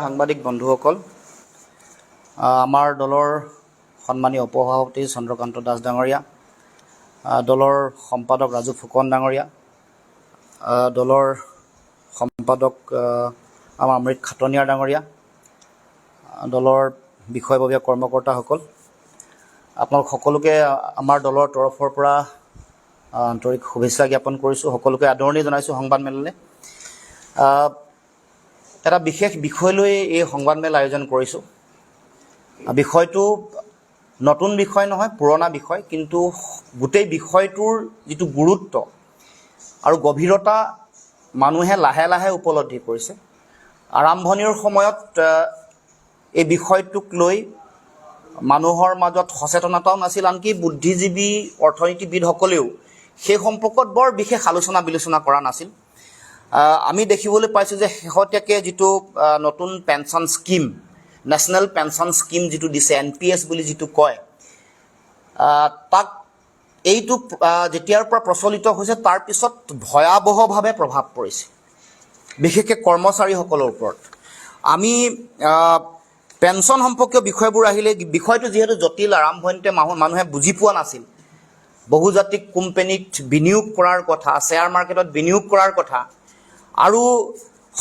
সাংবাদিক বন্ধুসকল, আমাৰ দলৰ সন্মানীয় উপসভাপতি চন্দ্ৰকান্ত দাস ডাঙৰীয়া, দলৰ সম্পাদক ৰাজু ফুকন ডাঙৰীয়া, দলৰ সম্পাদক আমাৰ অমৃত খাটনিয়াৰ ডাঙৰীয়া, দলৰ বিষয়ববীয়া কৰ্মকৰ্তাসকল, আপোনালোক সকলোকে আমাৰ দলৰ তৰফৰ পৰা আন্তৰিক শুভেচ্ছা জ্ঞাপন কৰিছোঁ। সকলোকে আদৰণি জনাইছোঁ সংবাদমেললৈ। এটা বিশেষ বিষয় লৈ এই সংবাদমেল আয়োজন কৰিছোঁ। বিষয়টো নতুন বিষয় নহয়, পুৰণা বিষয়, কিন্তু গোটেই বিষয়টোৰ যিটো গুৰুত্ব আৰু গভীৰতা মানুহে লাহে লাহে উপলব্ধি কৰিছে। আৰম্ভণিৰ সময়ত এই বিষয়টোক লৈ মানুহৰ মাজত সচেতনতাও নাছিল। আনকি বুদ্ধিজীৱী, অৰ্থনীতিবিদসকলেও সেই সম্পৰ্কত বৰ বিশেষ আলোচনা বিলোচনা কৰা নাছিল। আমি দেখিবলৈ পাইছোঁ যে শেহতীয়াকৈ যিটো নতুন pension scheme, national pension scheme যিটো দিছে, এনপিএছ বুলি যিটো কয়, তাক এইটো যেতিয়াৰ পৰা প্ৰচলিত হৈছে, তাৰপিছত ভয়াৱহভাৱে প্ৰভাৱ পৰিছে, বিশেষকৈ কৰ্মচাৰীসকলৰ ওপৰত। আমি পেঞ্চন সম্পৰ্কীয় বিষয়বোৰ আহিলে, বিষয়টো যিহেতু জটিল, আৰম্ভণিতে মানুহে বুজি পোৱা নাছিল। বহুজাতিক কোম্পেনীত বিনিয়োগ কৰাৰ কথা, শ্বেয়াৰ মাৰ্কেটত বিনিয়োগ কৰাৰ কথা আৰু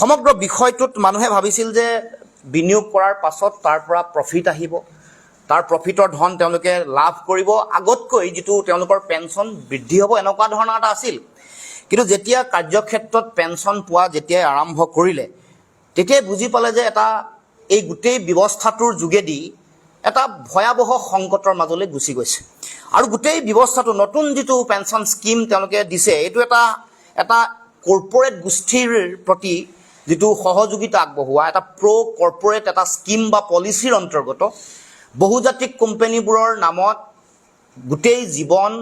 সমগ্ৰ বিষয়টোত মানুহে ভাবিছিল যে বিনিয়োগ কৰাৰ পাছত তাৰ পৰা প্ৰফিট আহিব, তাৰ প্ৰফিটৰ ধন তেওঁলোকে লাভ কৰিব, আগতকৈ যিটো তেওঁলোকৰ পেঞ্চন বৃদ্ধি হ'ব, এনেকুৱা ধৰণৰ এটা আছিল। কিন্তু যেতিয়া কাৰ্যক্ষেত্ৰত পেঞ্চন পোৱা যেতিয়াই আৰম্ভ কৰিলে, তেতিয়াই বুজি পালে যে এটা এই গোটেই ব্যৱস্থাটোৰ যোগেদি এটা ভয়াৱহ সংকটৰ মাজলৈ গুচি গৈছে। আৰু গোটেই ব্যৱস্থাটো, নতুন যিটো পেঞ্চন স্কীম তেওঁলোকে দিছে, এইটো এটা এটা কৰ্পৰেট গোষ্ঠীৰ প্ৰতি যিটো সহযোগিতা আগবঢ়োৱা, এটা প্ৰ' কৰ্পৰেট এটা স্কীম বা পলিচিৰ অন্তৰ্গত বহুজাতিক কোম্পেনীবোৰৰ নামত গোটেই জীৱন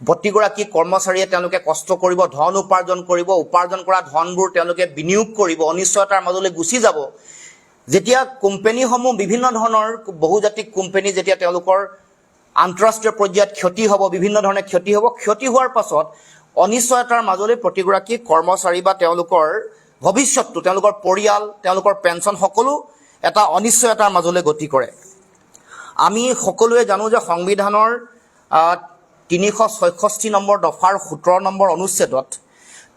প্ৰতিগৰাকী কৰ্মচাৰীয়ে তেওঁলোকে কষ্ট কৰিব, ধন উপাৰ্জন কৰিব, উপাৰ্জন কৰা ধনবোৰ তেওঁলোকে বিনিয়োগ কৰিব, অনিশ্চয়তাৰ মাজলৈ গুচি যাব। যেতিয়া কোম্পেনীসমূহ, বিভিন্ন ধৰণৰ বহুজাতিক কোম্পেনী, যেতিয়া তেওঁলোকৰ আন্তঃৰাষ্ট্ৰীয় পৰ্যায়ত ক্ষতি হ'ব, বিভিন্ন ধৰণে ক্ষতি হ'ব, ক্ষতি হোৱাৰ পাছত অনিশ্চয়তাৰ মাজলৈ প্ৰতিগৰাকী কৰ্মচাৰী বা তেওঁলোকৰ ভৱিষ্যতটো, তেওঁলোকৰ পৰিয়াল, তেওঁলোকৰ পেঞ্চন সকলো এটা অনিশ্চয়তাৰ মাজলৈ গতি কৰে। আমি সকলোৱে জানো যে সংবিধানৰ 366 নম্বৰ দফাৰ 17 নম্বৰ অনুচ্ছেদত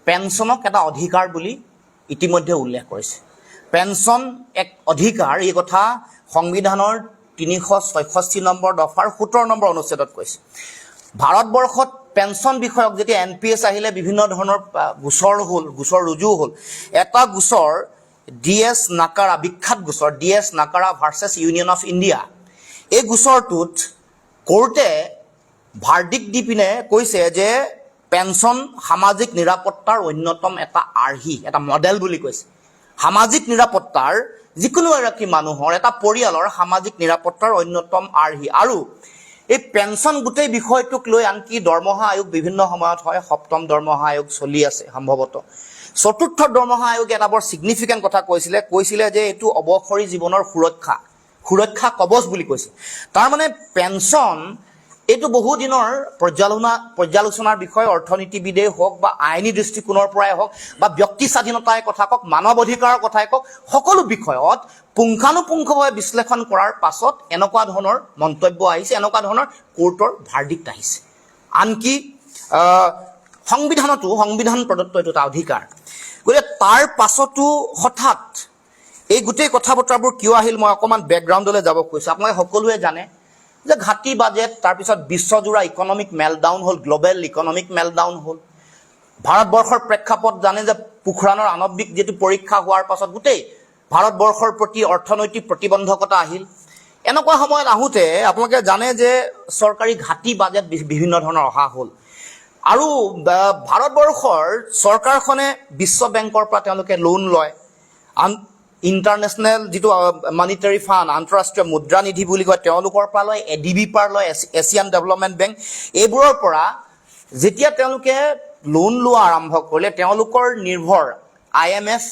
পেঞ্চনক এটা অধিকাৰ বুলি ইতিমধ্যে উল্লেখ কৰিছে। পেঞ্চন এক অধিকাৰ, এই কথা সংবিধানৰ 366 নম্বৰ দফাৰ 17 নম্বৰ অনুচ্ছেদত কৈছে। ভাৰতবৰ্ষত পেঞ্চন বিষয়ক যেতিয়া এনপিএছ আহিলে, বিভিন্ন ধৰণৰ গোচৰ হ'ল, গোচৰ ৰুজু হ'ল। এটা গোচৰ ডি এছ নাকাৰা, বিখ্যাত গোচৰ D S Nakara versus union of India. এই গোচৰটোত কোৰ্টে ভাৰ্ডিক দি পিনে কৈছে যে পেঞ্চন সামাজিক নিৰাপত্তাৰ অন্যতম এটা আৰ্হি, এটা মডেল বুলি কৈছে। সামাজিক নিৰাপত্তাৰ, যিকোনো এগৰাকী মানুহৰ, এটা পৰিয়ালৰ সামাজিক নিৰাপত্তাৰ অন্যতম আৰ্হি। আৰু এই পেঞ্চন গোটেই বিষয়টোক লৈ আনকি দৰমহা আয়োগ বিভিন্ন সময়ত হয়। সপ্তম দৰমহা আয়োগ চলি আছে সম্ভৱতঃ। চতুৰ্থ দৰমহা আয়োগে এটা বৰ ছিগনিফিকেণ্ট কথা কৈছিলে। কৈছিলে যে এইটো অৱসৰী জীৱনৰ সুৰক্ষা, সুৰক্ষা কৱচ বুলি কৈছে। তাৰমানে পেঞ্চন এইটো বহু দিনৰ পৰ্যালোচনাৰ বিষয়। অৰ্থনীতিবিদেই হওক বা আইনী দৃষ্টিকোণৰ পৰাই হওক বা ব্যক্তি স্বাধীনতাৰ কথা কওক, মানৱ অধিকাৰৰ কথাই কওক, সকলো বিষয়ত পুংখানুপুংখভাৱে বিশ্লেষণ কৰাৰ পাছত এনেকুৱা ধৰণৰ মন্তব্য আহিছে, এনেকুৱা ধৰণৰ কোৰ্টৰ ভাৰ্ডিক্ট আহিছে। আনকি সংবিধানতো, সংবিধান প্ৰদত্ত এইটো এটা অধিকাৰ। গতিকে তাৰ পাছতো হঠাৎ এই গোটেই কথা বতৰাবোৰ কিয় আহিল, মই অকণমান বেকগ্ৰাউণ্ডলৈ যাব খুজিছোঁ। আপোনালোকে সকলোৱে জানে যে ঘাটি বাজেট, তাৰপিছত বিশ্বজোৰা ইকনমিক মেলডাউন হ'ল, গ্ল'বেল ইকনমিক মেলডাউন হ'ল। ভাৰতবৰ্ষৰ প্ৰেক্ষাপট জানে যে পোখৰাণৰ আণৱিক যিটো পৰীক্ষা হোৱাৰ পাছত গোটেই ভাৰতবৰ্ষৰ প্ৰতি অৰ্থনৈতিক প্ৰতিবন্ধকতা আহিল। এনেকুৱা সময়ত আহোঁতে আপোনালোকে জানে যে চৰকাৰী ঘাটি বাজেট বিভিন্ন ধৰণৰ অহা হ'ল আৰু ভাৰতবৰ্ষৰ চৰকাৰখনে বিশ্ব বেংকৰ পৰা তেওঁলোকে লোন লয়। আন ইণ্টাৰনেশ্যনেল যিটো মনিটাৰী ফাণ্ড, আন্তঃৰাষ্ট্ৰীয় মুদ্ৰানিধি বুলি কয়, তেওঁলোকৰ পৰা লয়, এডিবি পৰা লয়, এছিয়ান ডেভেলপমেণ্ট বেংক, এইবোৰৰ পৰা যেতিয়া তেওঁলোকে লোন লোৱা আৰম্ভ কৰিলে, তেওঁলোকৰ নিৰ্ভৰ আইএমএফ,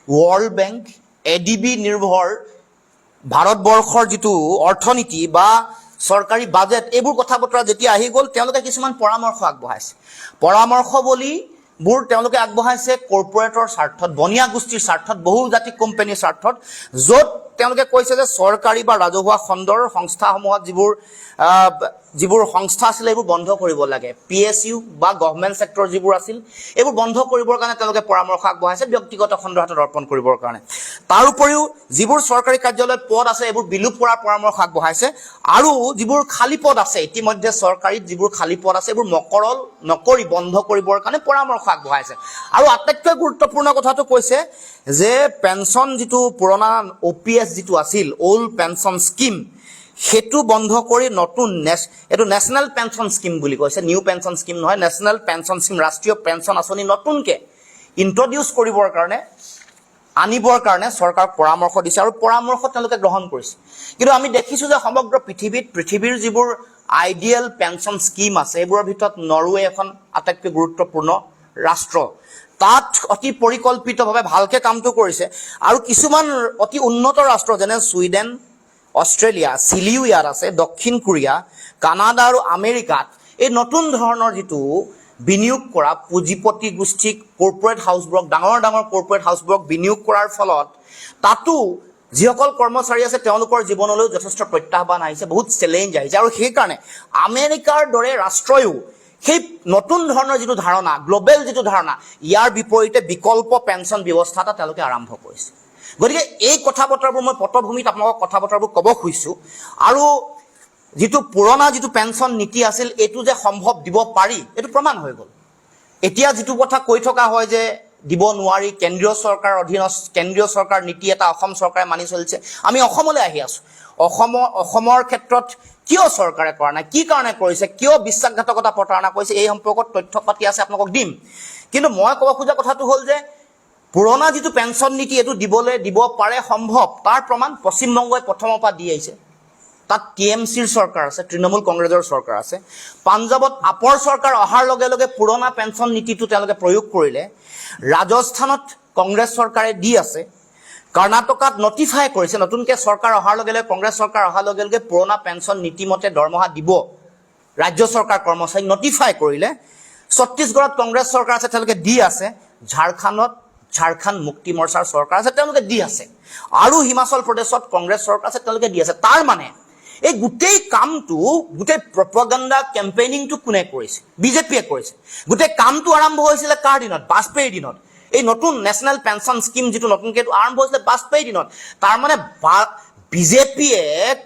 ৱৰ্ল্ড বেংক, এডিবি নিৰ্ভৰ ভাৰতবৰ্ষৰ যিটো অৰ্থনীতি বা চৰকাৰী বাজেট, এইবোৰ কথা বতৰা যেতিয়া আহি গ'ল, তেওঁলোকে কিছুমান পৰামৰ্শ আগবঢ়াইছে। পৰামৰ্শ বুলি বোৰ তেওঁলোকে আগবঢ়াইছে কৰ্পৰেটৰ স্বাৰ্থত, বনিয়া গোষ্ঠীৰ স্বাৰ্থত, বহুজাতিক কোম্পানীৰ স্বাৰ্থত, য'ত তেওঁলোকে কৈছে যে চৰকাৰী বা ৰাজহুৱা খণ্ডৰ সংস্থাসমূহত যিবোৰ সংস্থা আছিলে, এইবোৰ বন্ধ কৰিব লাগে। পিএছইউ বা গভমেণ্ট ছেক্টৰ যিবোৰ আছিল, এইবোৰ বন্ধ কৰিবৰ কাৰণে তেওঁলোকে পৰামৰ্শ আগবঢ়াইছে, ব্যক্তিগত খণ্ডৰ হাতত অৰ্পণ কৰিবৰ কাৰণে। তাৰ উপৰিও যিবোৰ চৰকাৰী কাৰ্যালয়ত পদ আছে, এইবোৰ বিলোপ কৰাৰ পৰামৰ্শ আগবঢ়াইছে আৰু যিবোৰ খালী পদ আছে, ইতিমধ্যে চৰকাৰীত যিবোৰ খালী পদ আছে, এইবোৰ মকৰল নকৰি বন্ধ কৰিবৰ কাৰণে পৰামৰ্শ আগবঢ়াইছে। আৰু আটাইতকৈ গুৰুত্বপূৰ্ণ কথাটো কৈছে যে পেঞ্চন যিটো পুৰণা অ'পিএছ যিটো আছিল, অল্ড পেঞ্চন স্কীম, সেইটো বন্ধ কৰি নতুন এইটো নেশ্যনেল পেঞ্চন স্কীম বুলি কৈছে। নিউ পেঞ্চন স্কীম নহয়, নেশ্যনেল পেঞ্চন স্কীম, ৰাষ্ট্ৰীয় পেঞ্চন আঁচনি নতুনকৈ ইণ্ট্ৰডিউচ কৰিবৰ কাৰণে, আনিবৰ কাৰণে চৰকাৰক পৰামৰ্শ দিছে আৰু পৰামৰ্শ তেওঁলোকে গ্ৰহণ কৰিছে। কিন্তু আমি দেখিছোঁ যে সমগ্ৰ পৃথিৱীত পৃথিৱীৰ যিবোৰ আইডিয়েল পেঞ্চন স্কীম আছে, এইবোৰৰ ভিতৰত নৰৱে এখন আটাইতকৈ গুৰুত্বপূৰ্ণ ৰাষ্ট্ৰ। তাত অতি পৰিকল্পিতভাৱে ভালকে কামটো কৰিছে। আৰু কিছুমান অতি উন্নত ৰাষ্ট্ৰ, যেনে ছুইডেন, অষ্ট্ৰেলিয়া, চিলিও ইয়াত আছে, দক্ষিণ কোৰিয়া, কানাডা আৰু আমেৰিকাত এই নতুন ধৰণৰ যিটো বিনিয়োগ কৰা, পুঁজিপতি গোষ্ঠীক, কৰ্পৰেট হাউচবোৰক, ডাঙৰ ডাঙৰ কৰ্পৰেট হাউচবোৰক বিনিয়োগ কৰাৰ ফলত তাতো যিসকল কৰ্মচাৰী আছে, তেওঁলোকৰ জীৱনলৈও যথেষ্ট প্ৰত্যাহ্বান আহিছে, বহুত চেলেঞ্জ আহিছে। আৰু সেইকাৰণে আমেৰিকাৰ দৰে ৰাষ্ট্ৰয়ো সেই নতুন ধৰণৰ যিটো ধাৰণা, গ্ল'বেল যিটো ধাৰণা, ইয়াৰ বিপৰীতে বিকল্প পেঞ্চন ব্যৱস্থা এটা তেওঁলোকে আৰম্ভ কৰিছে। গতিকে এই কথা বতৰাবোৰ মই পটভূমিত আপোনালোকক কথা বতৰাবোৰ ক'ব খুজিছোঁ। আৰু যিটো পুৰণা যিটো পেঞ্চন নীতি আছিল, এইটো যে সম্ভৱ, দিব পাৰি, এইটো প্ৰমাণ হৈ গ'ল। এতিয়া যিটো কথা কৈ থকা হয় যে দিব নোৱাৰি, কেন্দ্ৰীয় চৰকাৰৰ অধীনত, কেন্দ্ৰীয় চৰকাৰ নীতি এটা অসম চৰকাৰে মানি চলিছে। আমি অসমলৈ আহি আছোঁ। অসমৰ ক্ষেত্ৰত কিয় চৰকাৰে কৰা নাই, কি কাৰণে কৰিছে, কিয় বিশ্বাসঘাতকতা, প্ৰতাৰণা কৰিছে, এই সম্পৰ্কত তথ্য পাতি আছে, আপোনালোকক দিম। কিন্তু মই ক'ব খোজা কথাটো হ'ল যে পুৰণা যিটো পেঞ্চন নীতি, এইটো দিব পাৰে, সম্ভৱ। তাৰ প্ৰমাণ পশ্চিমবংগই প্ৰথমৰ পৰা দি আহিছে। তাত টিএমচিৰ চৰকাৰ আছে, তৃণমূল কংগ্ৰেছৰ চৰকাৰ আছে। পাঞ্জাৱত আপৰ চৰকাৰ অহাৰ লগে লগে পুৰণা পেঞ্চন নীতিটো তেওঁলোকে প্ৰয়োগ কৰিলে। ৰাজস্থানত কংগ্ৰেছ চৰকাৰে দি আছে। কৰ্ণাটকাত নটিফাই কৰিছে, নতুনকৈ চৰকাৰ অহাৰ লগে লগে, কংগ্ৰেছ চৰকাৰ অহাৰ লগে লগে পুৰণা পেঞ্চন নীতিমতে দৰমহা দিব ৰাজ্য চৰকাৰ কৰ্মচাৰীক, নটিফাই কৰিলে। ছত্তীশগড়ত কংগ্ৰেছ চৰকাৰ আছে, তেওঁলোকে দি আছে। ঝাৰখণ্ডত ঝাৰখণ্ড মুক্তি মৰ্চাৰ চৰকাৰ আছে, তেওঁলোকে দি আছে। আৰু হিমাচল প্ৰদেশত কংগ্ৰেছ চৰকাৰ আছে, তেওঁলোকে দি আছে। তাৰ মানে এই গোটেই কামটো, গোটেই প্ৰপগাণ্ডা কেম্পেইনিংটো কোনে কৰিছে? বিজেপিয়ে কৰিছে। গোটেই কামটো আৰম্ভ হৈছিলে কাৰ দিনত? বাজপেয়ীৰ দিনত। এই নতুন নেশ্যনেল পেঞ্চন স্কীম যিটো নতুনকৈ, এইটো আৰম্ভ হৈছিলে বাজপেয়ীৰ দিনত। তাৰমানে বিজেপিয়ে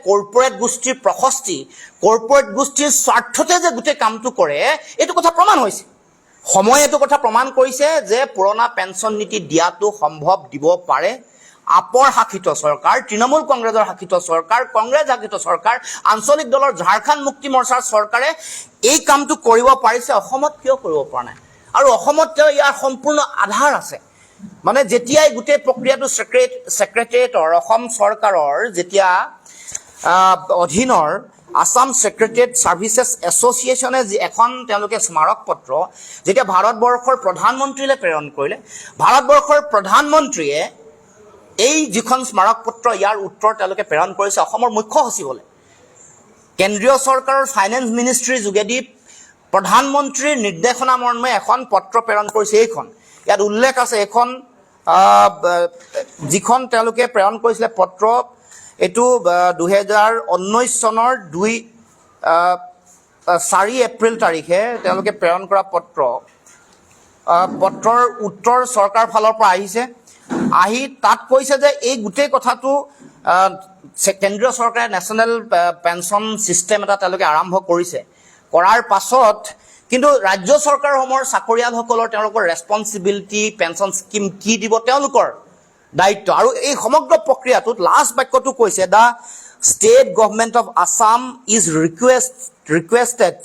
কৰ্পৰেট গোষ্ঠীৰ প্ৰশস্তি, কৰ্পৰেট গোষ্ঠীৰ স্বাৰ্থতে যে গোটেই কামটো কৰে, এইটো কথা প্ৰমাণ হৈছে। সময়ে এইটো কথা প্ৰমাণ কৰিছে যে পুৰণা পেঞ্চন নীতি দিয়াটো সম্ভৱ, দিব পাৰে। আপৰ শাসিত চৰকাৰ, তৃণমূল কংগ্ৰেছৰ শাসিত চৰকাৰ, কংগ্ৰেছ শাসিত চৰকাৰ, আঞ্চলিক দলৰ ঝাৰখণ্ড মুক্তি মৰ্চাৰ চৰকাৰে এই কামটো কৰিব পাৰিছে। অসমত কিয় কৰিব পৰা নাই? আৰু অসমত তেওঁ ইয়াৰ সম্পূৰ্ণ আধাৰ আছে। মানে যেতিয়াই গোটেই প্ৰক্ৰিয়াটো ছেক্ৰেটেৰিয়েটৰ, অসম চৰকাৰৰ যেতিয়া অধীনৰ আছাম ছেক্ৰেটেৰিয়েট ছাৰ্ভিচেছ এছ'চিয়েশ্যনে যি এখন তেওঁলোকে স্মাৰক পত্ৰ যেতিয়া ভাৰতবৰ্ষৰ প্ৰধানমন্ত্ৰীলৈ প্ৰেৰণ কৰিলে, ভাৰতবৰ্ষৰ প্ৰধানমন্ত্ৰীয়ে এই যিখন স্মাৰক পত্ৰ, ইয়াৰ উত্তৰ তেওঁলোকে প্ৰেৰণ কৰিছে অসমৰ মুখ্য সচিবলৈ। কেন্দ্ৰীয় চৰকাৰৰ ফাইনেন্স মিনিষ্ট্ৰীৰ যোগেদি প্ৰধানমন্ত্ৰীৰ নিৰ্দেশনা মৰ্মে এখন পত্ৰ প্ৰেৰণ কৰিছে। এইখন ইয়াত উল্লেখ আছে। এইখন যিখন তেওঁলোকে প্ৰেৰণ কৰিছিলে পত্ৰ, এইটো 2019 চনৰ 2 4 এপ্ৰিল তাৰিখে তেওঁলোকে প্ৰেৰণ কৰা পত্ৰ। পত্ৰৰ উত্তৰ চৰকাৰ ফালৰ পৰা আহিছে। আহি তাত কৈছে যে এই গোটেই কথাটো কেন্দ্ৰীয় চৰকাৰে নেশ্যনেল পেঞ্চন ছিষ্টেম এটা তেওঁলোকে আৰম্ভ কৰিছে। কৰাৰ পাছত কিন্তু ৰাজ্য চৰকাৰসমূহৰ চাকৰিয়ালসকলৰ তেওঁলোকৰ ৰেচপনচিবিলিটি, পেঞ্চন স্কীম কি দিব, তেওঁলোকৰ দায়িত্ব। আৰু এই সমগ্ৰ প্ৰক্ৰিয়াটোত লাষ্ট বাক্যটো কৈছে, "The State Government of Assam is requested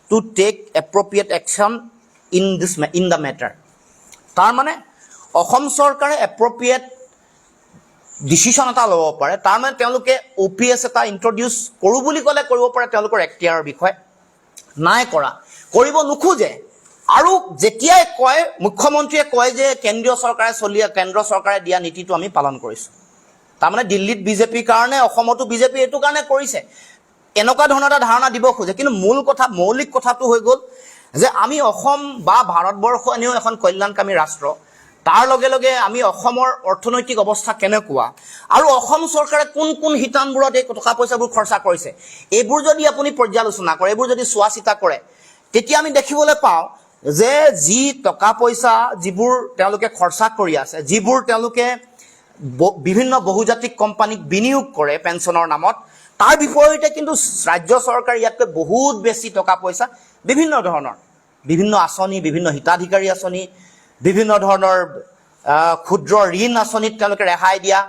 to take appropriate action in the matter." তাৰমানে অসম চৰকাৰে এপ্ৰপ্ৰিয়েট ডিচিশ্যন এটা ল'ব পাৰে। তাৰমানে তেওঁলোকে অ'পিএছ এটা ইণ্ট্ৰডিউচ কৰোঁ বুলি ক'লে কৰিব পাৰে, তেওঁলোকৰ এখতিয়াৰৰ বিষয়। নাই কৰা, কৰিব নোখোজে। আৰু যেতিয়াই কয়, মুখ্যমন্ত্ৰীয়ে কয় যে কেন্দ্ৰ চৰকাৰে দিয়া নীতিটো আমি পালন কৰিছোঁ। তাৰমানে দিল্লীত বিজেপিৰ কাৰণে অসমতো বিজেপি এইটো কাৰণে কৰিছে, এনেকুৱা ধৰণৰ এটা ধাৰণা দিব খোজে। কিন্তু মূল কথা, মৌলিক কথাটো হৈ গ'ল যে আমি অসম বা ভাৰতবৰ্ষ এনেও এখন কল্যাণকামী ৰাষ্ট্ৰ, তাৰ লগে লগে আমি অসমৰ অৰ্থনৈতিক অৱস্থা কেনেকুৱা আৰু অসম চৰকাৰে কোন কোন শিতানবোৰত এই টকা পইচাবোৰ খৰচা কৰিছে, এইবোৰ যদি আপুনি পৰ্যালোচনা কৰে, এইবোৰ যদি চোৱা চিতা কৰে, তেতিয়া আমি দেখিবলৈ পাওঁ যে যি টকা পইচা যিবোৰ তেওঁলোকে খৰচা কৰি আছে, যিবোৰ তেওঁলোকে বিভিন্ন বহুজাতিক কোম্পানীক বিনিয়োগ কৰে পেঞ্চনৰ নামত, তাৰ বিপৰীতে কিন্তু ৰাজ্য চৰকাৰে ইয়াতকৈ বহুত বেছি টকা পইচা বিভিন্ন ধৰণৰ বিভিন্ন আঁচনি, বিভিন্ন হিতাধিকাৰী আঁচনি, বিভিন্ন ধৰণৰ ক্ষুদ্ৰ ঋণ আঁচনিত তেওঁলোকে ৰেহাই দিয়া,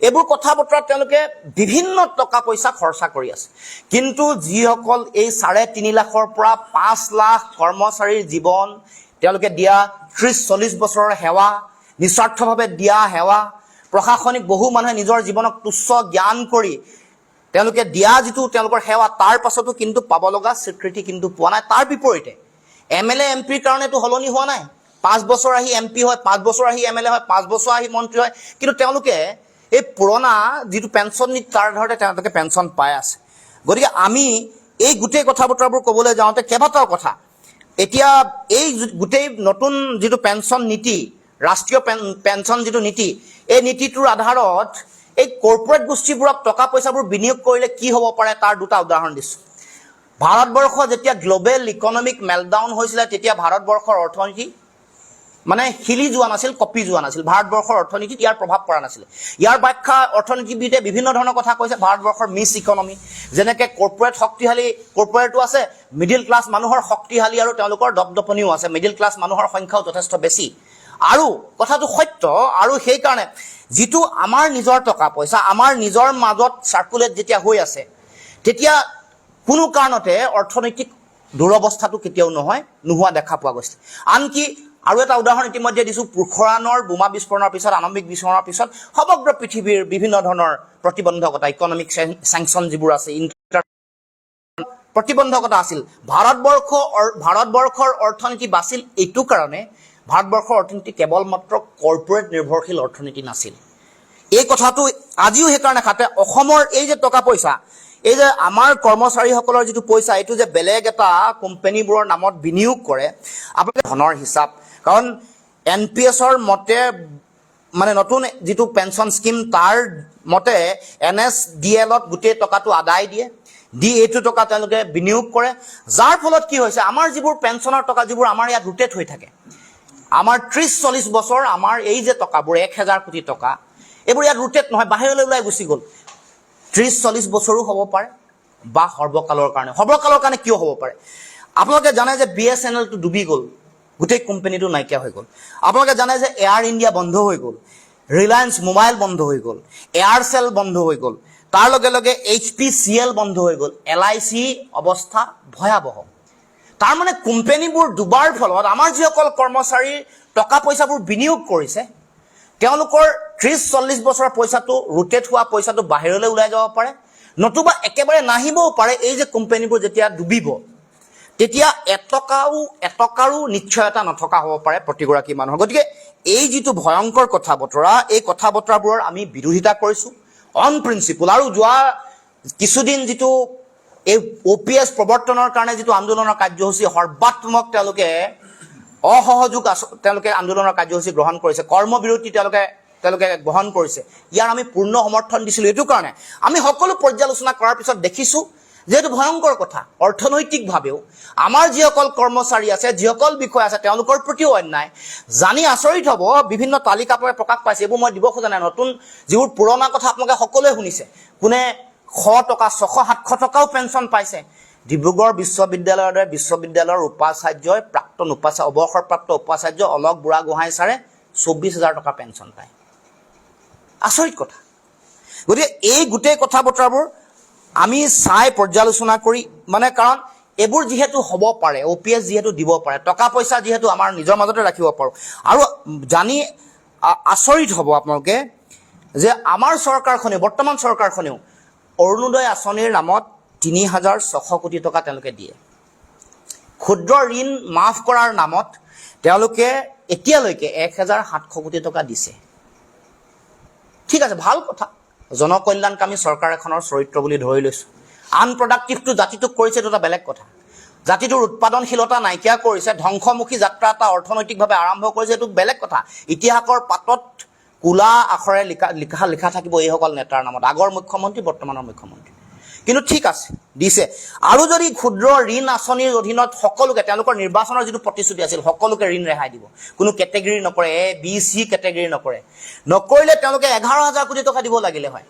এইবোৰ কথা বতৰাত তেওঁলোকে বিভিন্ন টকা পইচা খৰচা কৰি আছে। কিন্তু যিসকল এই 3.5 লাখৰ পৰা 5 লাখ কৰ্মচাৰীৰ জীৱন তেওঁলোকে দিয়া 30-40 বছৰৰ সেৱা, নিস্বাৰ্থভাৱে দিয়া সেৱা, প্ৰশাসনিক বহু মানুহে নিজৰ জীৱনক তুচ্ছ জ্ঞান কৰি তেওঁলোকে দিয়া যিটো তেওঁলোকৰ সেৱা, তাৰ পাছতো কিন্তু পাব লগা স্বীকৃতি কিন্তু পোৱা নাই। তাৰ বিপৰীতে এম এল এ, এম পিৰ কাৰণেতো সলনি হোৱা নাই। 5 বছৰ আহি এম পি হয়, 5 বছৰ আহি এম এল এ হয়, 5 বছৰ আহি মন্ত্ৰী হয়, কিন্তু তেওঁলোকে এই পুৰণা যিটো পেঞ্চন নীতি তাৰ আধাৰতে তেওঁলোকে পেঞ্চন পাই আছে। গতিকে আমি এই গোটেই কথা বতৰাবোৰ ক'বলৈ যাওঁতে কেইবাটাও কথা, এতিয়া এই গোটেই নতুন যিটো পেঞ্চন নীতি, ৰাষ্ট্ৰীয় পেঞ্চন যিটো নীতি, এই নীতিটোৰ আধাৰত এই কৰ্পৰেট গোষ্ঠীবোৰক টকা পইচাবোৰ বিনিয়োগ কৰিলে কি হ'ব পাৰে তাৰ দুটা উদাহৰণ দিছোঁ। ভাৰতবৰ্ষ যেতিয়া গ্ল'বেল ইকনমিক মেল্টডাউন হৈছিলে, তেতিয়া ভাৰতবৰ্ষৰ অৰ্থনীতি মানে হিলি যোৱা নাছিল, কঁপি যোৱা নাছিল। ভাৰতবৰ্ষৰ অৰ্থনীতিত ইয়াৰ প্ৰভাৱ পৰা নাছিলে। ইয়াৰ ব্যাখ্যা অৰ্থনীতিবিদে বিভিন্ন ধৰণৰ কথা কৈছে। ভাৰতবৰ্ষৰ মিছ ইকনমি, যেনেকৈ কৰ্পৰেট শক্তিশালী কৰ্পৰেটো আছে, মিডিল ক্লাছ মানুহৰ শক্তিশালী আৰু তেওঁলোকৰ দপদপনিও আছে, মিডিল ক্লাছ মানুহৰ সংখ্যাও যথেষ্ট বেছি, আৰু কথাটো সত্য। আৰু সেইকাৰণে যিটো আমাৰ নিজৰ টকা পইচা আমাৰ নিজৰ মাজত চাৰ্কুলেট যেতিয়া হৈ আছে, তেতিয়া কোনো কাৰণতে অৰ্থনৈতিক দুৰৱস্থাটো কেতিয়াও নোহোৱা দেখা পোৱা গৈছে। আনকি আৰু এটা উদাহৰণ ইতিমধ্যে দিছোঁ, পোখৰাণৰ বোমা বিস্ফোৰণৰ পিছত, আণৱিক বিস্ফোৰণৰ পিছত সমগ্ৰ পৃথিৱীৰ বিভিন্ন ধৰণৰ প্ৰতিবন্ধকতা, ইকনমিক চেংচন যিবোৰ আছে, ইণ্টাৰ প্ৰতিবন্ধকতা আছিল। ভাৰতবৰ্ষৰ অৰ্থনীতি বাছিল এইটো কাৰণে, ভাৰতবৰ্ষৰ অৰ্থনীতি কেৱল মাত্ৰ কৰ্পৰেট নিৰ্ভৰশীল অৰ্থনীতি নাছিল। এই কথাটো আজিও সেইকাৰণে খাতে। অসমৰ এই যে টকা পইচা, এই যে আমাৰ কৰ্মচাৰীসকলৰ যিটো পইচা, এইটো যে বেলেগ এটা কোম্পানীবোৰৰ নামত বিনিয়োগ কৰে, আপোনালোকে ধনৰ হিচাপ, কাৰণ এন পি এছৰ মতে, মানে নতুন যিটো পেঞ্চন স্কীম তাৰ মতে এন এছ ডি এলত গোটেই টকাটো আদায় দিয়ে, দি এইটো টকা তেওঁলোকে বিনিয়োগ কৰে, যাৰ ফলত কি হৈছে, আমাৰ যিবোৰ পেঞ্চনৰ টকা যিবোৰ আমাৰ ইয়াত ৰোটেট হৈ থাকে, আমাৰ 30-40 বছৰ আমাৰ এই যে টকাবোৰ 1000 কোটি টকা, এইবোৰ ইয়াত ৰোটেট নহয়, বাহিৰলৈ ওলাই গুচি গ'ল। 30-40 বছৰো হ'ব পাৰে বা সৰ্বকালৰ কাৰণে। সৰ্বকালৰ কাৰণে কিয় হ'ব পাৰে? আপোনালোকে জানে যে বি এছ এন এলটো ডুবি গ'ল, গোটেই কোম্পানীটো নাইকিয়া হৈ গ'ল। আপোনালোকে জানে যে এয়াৰ ইণ্ডিয়া বন্ধ হৈ গ'ল, ৰিলায়েন্স মোবাইল বন্ধ হৈ গ'ল, এয়াৰচেল বন্ধ হৈ গ'ল, তাৰ লগে লগে এইচ পি চি এল বন্ধ হৈ গ'ল, এল I C অৱস্থা ভয়াৱহ। তাৰমানে কোম্পানীবোৰ ডুবাৰ ফলত আমাৰ যিসকল কৰ্মচাৰীৰ টকা পইচাবোৰ বিনিয়োগ কৰিছে, তেওঁলোকৰ 30-40 বছৰৰ পইচাটো, ৰোটেট হোৱা পইচাটো বাহিৰলৈ ওলাই যাব পাৰে, নতুবা একেবাৰে নাহিবও পাৰে। এই যে কোম্পানীবোৰ যেতিয়া ডুবিব, তেতিয়া এটকাৰো নিশ্চয়তা নথকা হ'ব পাৰে প্ৰতিগৰাকী মানুহৰ। গতিকে এই যিটো ভয়ংকৰ কথা বতৰা, এই কথা বতৰাবোৰৰ আমি বিৰোধিতা কৰিছোঁ অন প্ৰিন্সিপল। আৰু যোৱা কিছুদিন যিটো এই অ' পি এছ প্ৰৱৰ্তনৰ কাৰণে যিটো আন্দোলনৰ কাৰ্যসূচী, সৰ্বাত্মক তেওঁলোকে অসহযোগ তেওঁলোকে আন্দোলনৰ কাৰ্যসূচী গ্ৰহণ কৰিছে, কৰ্মবিৰতি তেওঁলোকে গ্ৰহণ কৰিছে, ইয়াৰ আমি পূৰ্ণ সমৰ্থন দিছিলোঁ। এইটো কাৰণে আমি সকলো পৰ্যালোচনা কৰাৰ পিছত দেখিছোঁ যে এইটো ভয়ংকৰ কথা। অৰ্থনৈতিকভাৱেও আমাৰ যিসকল কৰ্মচাৰী আছে, যিসকল বিষয়া আছে, তেওঁলোকৰ প্ৰতিও অন্যায়। জানি আচৰিত হ'ব, বিভিন্ন তালিকা আপোনালোকে প্ৰকাশ পাইছে, এইবোৰ মই দিব খোজা নাই। নতুন যিবোৰ পুৰণা কথা আপোনালোকে সকলোৱে শুনিছে, কোনে 100 টকা, 600, 700 টকাও পেঞ্চন পাইছে। ডিব্ৰুগড় বিশ্ববিদ্যালয়ৰ দৰে বিশ্ববিদ্যালয়ৰ উপাচাৰ্যই, প্ৰাক্তন উপাচাৰ্য, অৱসৰপ্ৰাপ্ত উপাচাৰ্য অলক বুঢ়াগোহাঁই ছাৰে 24,000 টকা পেঞ্চন পায়। আচৰিত কথা। গতিকে এই গোটেই কথা বতৰাবোৰ আমি চাই পৰ্যালোচনা কৰি, মানে কাৰণ এইবোৰ যিহেতু হ'ব পাৰে, অ' পি এছ যিহেতু দিব পাৰে, টকা পইচা যিহেতু আমাৰ নিজৰ মাজতে ৰাখিব পাৰোঁ। আৰু জানি আচৰিত হ'ব আপোনালোকে যে আমাৰ চৰকাৰখনেও, বৰ্তমান চৰকাৰখনেও অৰুণোদয় আঁচনিৰ নামত 3,600 কোটি টকা তেওঁলোকে দিয়ে। ক্ষুদ্ৰ ঋণ মাফ কৰাৰ নামত তেওঁলোকে এতিয়ালৈকে 1,700 কোটি টকা দিছে। ঠিক আছে, ভাল কথা, জনকল্যাণকামী চৰকাৰ এখনৰ চৰিত্ৰ বুলি ধৰি লৈছোঁ। আনপ্ৰডাক্টিভটো জাতিটোক কৰিছে, এইটো এটা বেলেগ কথা। জাতিটোৰ উৎপাদনশীলতা নাইকিয়া কৰিছে, ধ্বংসমুখী যাত্ৰা এটা অৰ্থনৈতিকভাৱে আৰম্ভ কৰিছে, এইটো বেলেগ কথা। ইতিহাসৰ পাতত কোলা আখৰে লিখা লিখা লিখা থাকিব এইসকল নেতাৰ নামত, আগৰ মুখ্যমন্ত্ৰী, বৰ্তমানৰ মুখ্যমন্ত্ৰী। কিন্তু ঠিক আছে, দিছে। আৰু যদি ক্ষুদ্ৰ ঋণ আঁচনিৰ অধীনত সকলোকে, তেওঁলোকৰ নিৰ্বাচনৰ যিটো প্ৰতিশ্ৰুতি আছিল, সকলোকে ঋণ ৰেহাই দিব, কোনো কেটেগৰী নকৰে, এ বি চি কেটেগৰী নকৰে, নকৰিলে তেওঁলোকে 11,000 কোটি টকা দিব লাগিলে হয়।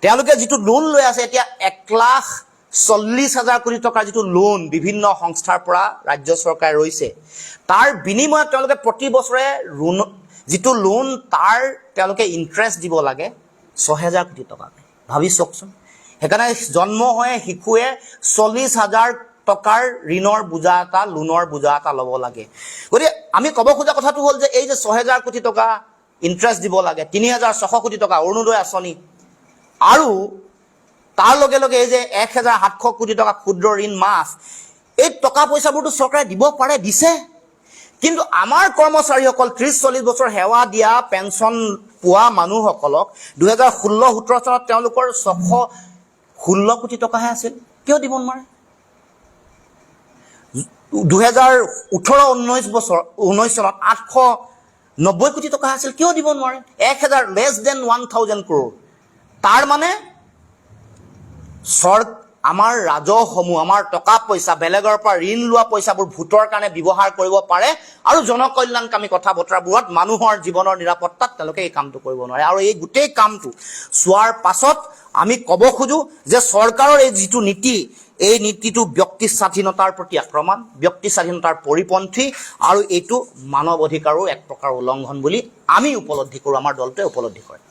তেওঁলোকে যিটো লোন লৈ আছে এতিয়া 1,40,000 কোটি টকাৰ যিটো লোন বিভিন্ন সংস্থাৰ পৰা ৰাজ্য চৰকাৰে ৰৈছে, তাৰ বিনিময়ত তেওঁলোকে প্ৰতি বছৰে ঋণ যিটো লোন, তাৰ তেওঁলোকে ইণ্টাৰেষ্ট দিব লাগে 6,000 কোটি টকাকৈ। ভাবি চাওকচোন। সেইকাৰণে জন্ম হৈ শিশুৱে 40,000 টকাৰ ঋণৰ বোজা এটা, লোনৰ বোজা এটা ল'ব লাগে। গতিকে আমি ক'ব খোজা কথাটো হ'ল যে এই যে 6,000 কোটি টকা ইণ্টাৰেষ্ট দিব লাগে, 3,600 কোটি টকা অৰুণোদয় আঁচনি, আৰু তাৰ লগে লগে এই যে 1,700 কোটি টকা ক্ষুদ্ৰ ঋণ মাফ, এই টকা পইচাবোৰতো চৰকাৰে দিব পাৰে, দিছে। কিন্তু আমাৰ কৰ্মচাৰীসকল, 30-40 বছৰ সেৱা দিয়া, পেঞ্চন পোৱা মানুহসকলক 2016-17 চনত তেওঁলোকৰ 616 কোটি টকাহে আছিল, কিয় দিব নোৱাৰে? 2018-19 বছৰ, 19 চনত 890 কোটি টকা আছিল, কিয় দিব নোৱাৰে? 1,000, লেছ দেন 1,000 ক্ৰ'ৰ। তাৰ মানে আমাৰ ৰাজহসমূহ, আমাৰ টকা পইচা, বেলেগৰ পৰা ঋণ লোৱা পইচাবোৰ ভোটৰ কাৰণে ব্যৱহাৰ কৰিব পাৰে আৰু জনকল্যাণকামী কথা বতৰাবোৰত, মানুহৰ জীৱনৰ নিৰাপত্তাত তেওঁলোকে এই কামটো কৰিব নোৱাৰে। আৰু এই গোটেই কামটো চোৱাৰ পাছত আমি ক'ব খোজো যে চৰকাৰৰ এই যিটো নীতি, এই নীতিটো ব্যক্তি স্বাধীনতাৰ প্ৰতি আক্ৰমণ, ব্যক্তি স্বাধীনতাৰ পৰিপন্থী আৰু এইটো মানৱ অধিকাৰো এক প্ৰকাৰ উলংঘন বুলি আমি উপলব্ধি কৰোঁ, আমাৰ দলটোৱে উপলব্ধি কৰে।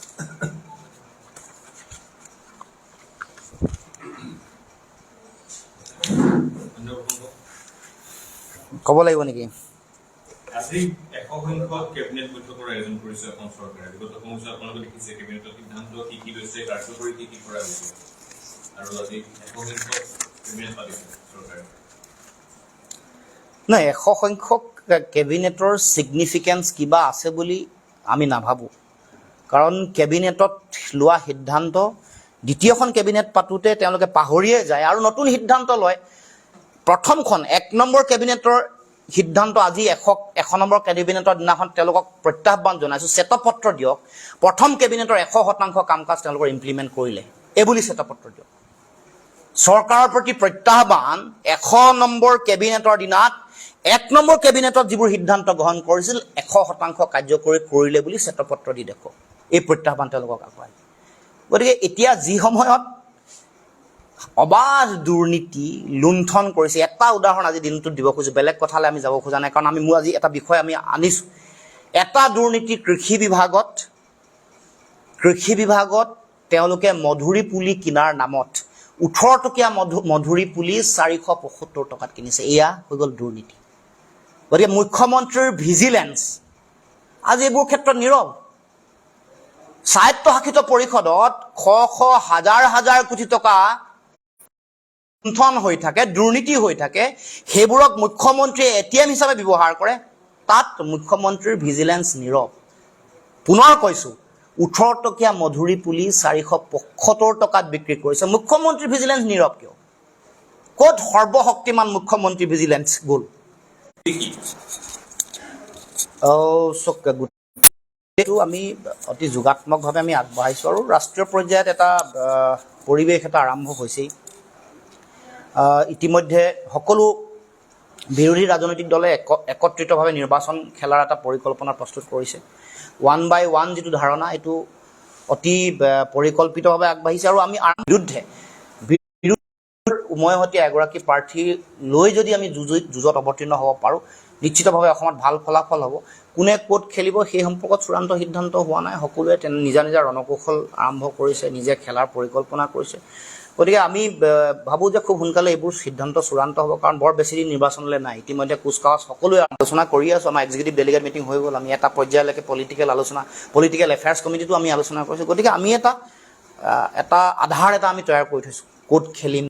ক'ব লাগিব নেকি? আজি 100 সংখ্যক কেবিনেট বৈঠকৰ আয়োজন কৰিছে অসম চৰকাৰে। বিগত সময়ছোৱাত আপোনালোকে দেখিছে কেবিনেটৰ সিদ্ধান্ত কি কি লৈছে, কাৰ্যকৰী কি কি কৰা হৈছে, আৰু আজি 100 সংখ্যক কেবিনেট পাতিছে চৰকাৰে। নাই, 100 সংখ্যক কেবিনেটৰ ছিগনিফিকেঞ্চ কিবা আছে বুলি আমি নাভাবোঁ। কাৰণ কেবিনেটত লোৱা সিদ্ধান্ত দ্বিতীয়খন কেবিনেট পাতোঁতে তেওঁলোকে পাহৰিয়ে যায় আৰু নতুন সিদ্ধান্ত লয়। প্ৰথমখন 1 নম্বৰ কেবিনেটৰ সিদ্ধান্ত আজি 100 নম্বৰ কেবিনেটৰ দিনাখন তেওঁলোকক প্ৰত্যাহ্বান জনাইছোঁ, শ্বেতপত্ৰ দিয়ক। প্ৰথম কেবিনেটৰ 100% কাম কাজ তেওঁলোকৰ ইমপ্লিমেণ্ট কৰিলে এইবুলি শ্বেতপত্ৰ দিয়ক। চৰকাৰৰ প্ৰতি প্ৰত্যাহ্বান, 100 নম্বৰ কেবিনেটৰ দিনাত 1 নম্বৰ কেবিনেটত যিবোৰ সিদ্ধান্ত গ্ৰহণ কৰিছিল 100% কাৰ্যকৰী কৰিলে বুলি শ্বেতপত্ৰ দি দেখুৱাওক। এই প্ৰত্যাহ্বান তেওঁলোকক আগবঢ়ায়। গতিকে এতিয়া যি সময়ত অবাধ দুৰ্নীতি, লুণ্ঠন কৰিছে, এটা উদাহৰণ আজি দিনটোত দিব খোজোঁ, বেলেগ কথালৈ আমি যাব খোজা নাই, কাৰণ আমি মোৰ আজি এটা বিষয় আমি আনিছোঁ। এটা দুৰ্নীতি কৃষি বিভাগত তেওঁলোকে মধুৰি পুলি কিনাৰ নামত 18 টকীয়া মধুৰি পুলি 475 টকাত কিনিছে। এয়া হৈ গ'ল দুৰ্নীতি। গতিকে মুখ্যমন্ত্ৰীৰ ভিজিলেন্স আজি এইবোৰ ক্ষেত্ৰত নীৰৱ। স্বায়ত্তশাসিত পৰিষদত শ শ হাজাৰ হাজাৰ কোটি টকা লুণ্ঠন হৈ থাকে, দুৰ্নীতি হৈ থাকে, সেইবোৰক মুখ্যমন্ত্ৰীয়ে এটিএম হিচাপে ব্যৱহাৰ কৰে, তাত মুখ্যমন্ত্ৰীৰ ভিজিলেন্স নীৰৱ। পুনৰ কৈছোঁ, 18 টকীয়া মধুৰি পুলি 475 টকাত বিক্ৰী কৰিছে, মুখ্যমন্ত্ৰীৰ ভিজিলেন্স নীৰৱ কিয়? ক'ত সৰ্বশক্তিমান মুখ্যমন্ত্ৰী ভিজিলেন্স গ'ল? চাওক, গোটেইটো আমি অতি যোগাত্মকভাৱে আমি আগবঢ়াইছোঁ আৰু ৰাষ্ট্ৰীয় পৰ্যায়ত এটা পৰিৱেশ এটা আৰম্ভ হৈছেই। ইতিমধ্যে সকলো বিৰোধী ৰাজনৈতিক দলে একত্ৰিতভাৱে নিৰ্বাচন খেলাৰ এটা পৰিকল্পনা প্ৰস্তুত কৰিছে। ওৱান বাই ওৱান যিটো ধাৰণা, এইটো অতি পৰিকল্পিতভাৱে আগবাঢ়িছে আৰু আমি বিৰুদ্ধে বিৰোধীৰ উমৈহতীয়া এগৰাকী প্ৰাৰ্থী লৈ যদি আমি যুঁজত অৱতীৰ্ণ হ'ব পাৰোঁ, নিশ্চিতভাৱে অসমত ভাল ফলাফল হ'ব। কোনে ক'ত খেলিব সেই সম্পৰ্কত চূড়ান্ত সিদ্ধান্ত হোৱা নাই। সকলোৱে নিজা নিজা ৰণকৌশল আৰম্ভ কৰিছে, নিজে খেলাৰ পৰিকল্পনা কৰিছে। গতিকে আমি ভাবোঁ যে খুব সোনকালে এইবোৰ সিদ্ধান্ত চূড়ান্ত হ'ব, কাৰণ বৰ বেছি দিন নিৰ্বাচনলৈ নাই। ইতিমধ্যে কুচকাৱাজ সকলোৱে আলোচনা কৰি আছোঁ। আমাৰ এক্সিকিউটিভ ডেলিগেট মিটিং হৈ গ'ল। আমি এটা পৰ্যায়লৈকে পলিটিকেল আলোচনা, পলিটিকেল এফেয়াৰ্ছ কমিটিতো আমি আলোচনা কৰিছোঁ। গতিকে আমি এটা আধাৰ এটা আমি তৈয়াৰ কৰি থৈছোঁ, ক'ত খেলিম।